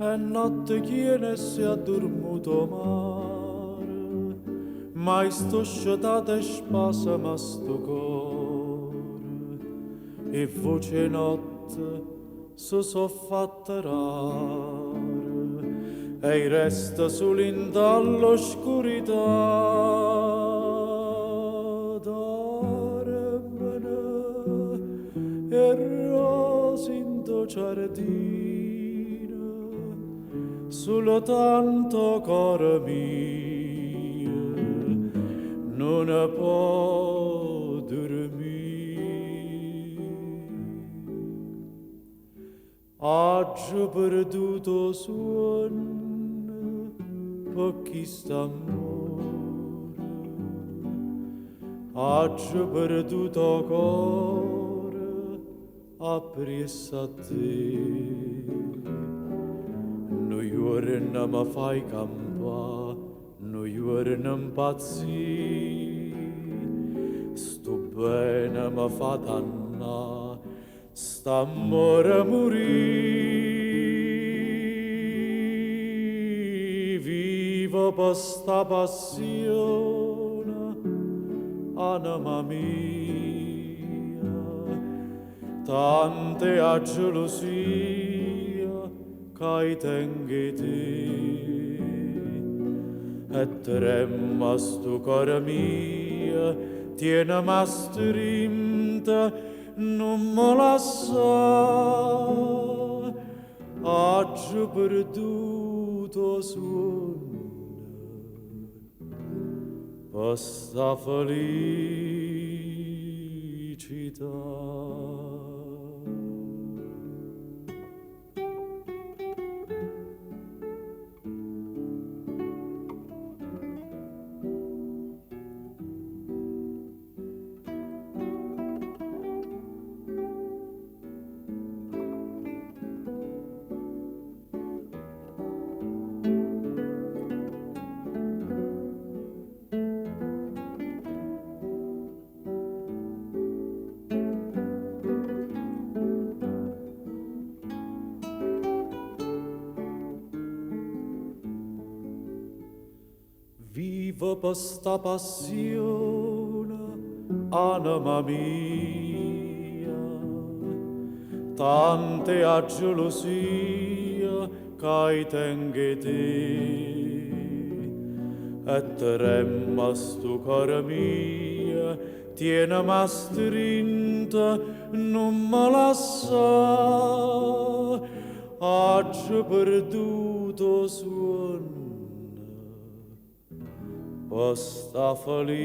È notte chiena e s'è addurmuto 'o mare, ma i' sto scetato e spasema stu core. 'E vvoce 'e notte se so' fatte rare e i' resto sulo 'int'a ll'oscurità. Dormeno 'e rrose 'int' 'o ciardino, sultanto 'o core mio nun po' durmì. Aggio perduto 'o suonno pe chist'ammore, aggio perduto 'o core appriesso a te. Nu juorno me fai campà, nu juorno 'mpazzì, stu bene me fa dannà, st'ammore murì. Vivo pe sta passione, anema mia, tanta è 'a gelusia ca i' tengo 'e te. E tremma stu core mio, tieneme astrinto, nun me lassà. Aggio perduto 'o suonno pe sta felicità. Vivo pe sta passione, anema mia, tanta è 'a gelusia ca i' tengo 'e te. E tremma stu core mio, tieneme astrinto, nun me lassà. Aggio perduto 'o suonno pe sta felicità.